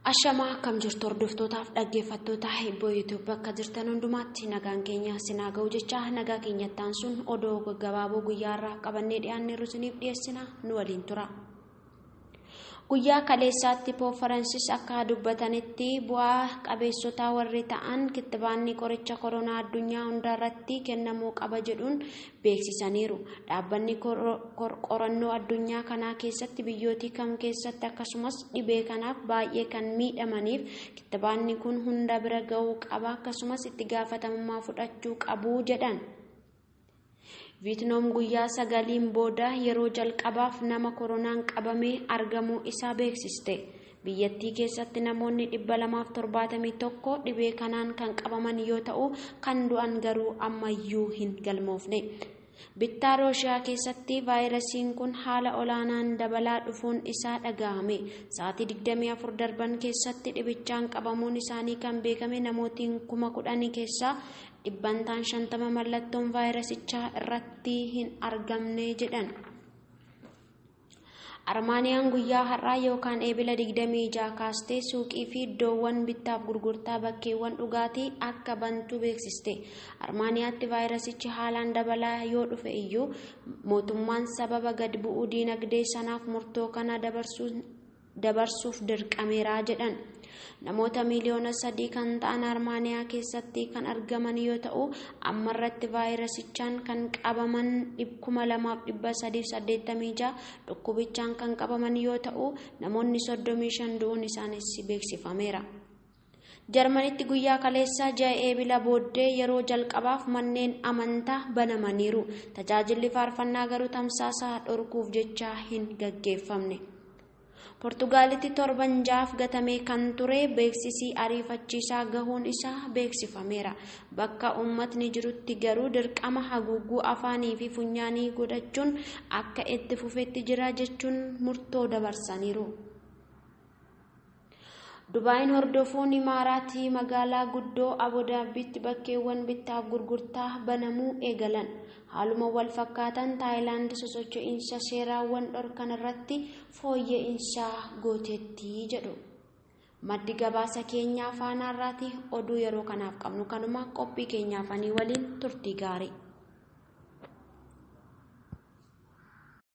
Ashamaa akkam jirtu hordoftootaaf dhaggeeffattoota hibboo YouTube bakka jirtan hundumaatti nagaan keenya sinaa ga'u jecha nagaa keenyatti aansuun oduu gaggabaaboo guyyaa irraa qabannee dhiyaanneerru isiniif dhiyeessina nu waliin tura. Guyyaa kaleessaatti Poop Faransis akka dubbatanitti bu'aa qabeessota warri ta'an kittibaanni qoricha koronaa addunyaa hundarratti kennamuu qaba jedhuun beeksisaniiru. Dhaabbanni qorannoo addunyaa kanaa keessatti biyyootii kam keessatti akkasumas dhibee kanaaf baay'ee kan miidhamaniif kittibaanni kun hunda bira ga'uu qaba akkasumas itti gaafatamummaa fudhachuu qabu jedhan. Vietnaam guyyaa 9 booda yeroo jalqabaaf nama koronaan qabamee argamuu isaa beeksiste. Biyyattii keessatti namoonni 271 dhibee kanaan kan qabaman yoo ta'u kan du'an garuu ammayyuu hin galmoofne. Bittaa Rooshiyaa keessatti vaayirasiin kun haala olaanaan dabalaa dhufuun isaa dhagahame. Sa'aatii 24 darban keessatti dhibichaan qabamuun isaanii kan beekame namootiin 10,000 keessaa 50% mallattoon vaayirasichaa irratti hin argamne jedhan. Armaaniyaan guyyaa har'aa yookaan eebila 26 kaastee suuqii fi iddoowwan bittaaf gurgurtaa bakkeewwan dhugaatii akka bantu beeksiste. Armaaniyaatti vaayirasichi haalaan dabalaa yoo dhufe iyyuu mootummaan sababa gad bu'uu diinagdee sanaaf murtoo kana dabarsuuf dirqameera jedhan. Namoota miliyoona 3 kan ta'an Armaaniyaa keessatti kan argaman yoo ta'u ammarratti vaayirasichaan kan qabaman 2386 dhukkubichaan kan qabaman yoo ta'u namoonni 35 du'uun isaanis beeksifameera. Jarmanitti guyyaa kaleessaa ji'a eebila booddee yeroo jalqabaaf manneen amantaa banamaniiru. Tajaajilli faarfannaa garuu tamsaasa dhorkuuf jecha hin gaggeeffamne. Poortugaalitti torban 6 gatamee kan ture beeksisii ariifachiisaa gahuun isaa beeksifameera. Bakka uummatni jirutti garuu dirqama haguugguu afaanii fi funyaanii godhachuun akka itti fufetti jira jechuun murtoo dabarsaniiru. Dubaayin hordofuun Imaaraatii magaalaa guddoo Abudaabiitti bakkeewwan bittaaf gurgurtaa banamuu eegalan. Haaluma wal fakkaatan Taayilaand sosocho'iinsa seeraawwan dhorkan irratti fooyya'insa gooteetti jedhu. Maddi gabaasa keenyaa faanaarraati oduu yeroo kanaaf qabnu kanuma qophii keenyaafanii waliin turtii gaarii.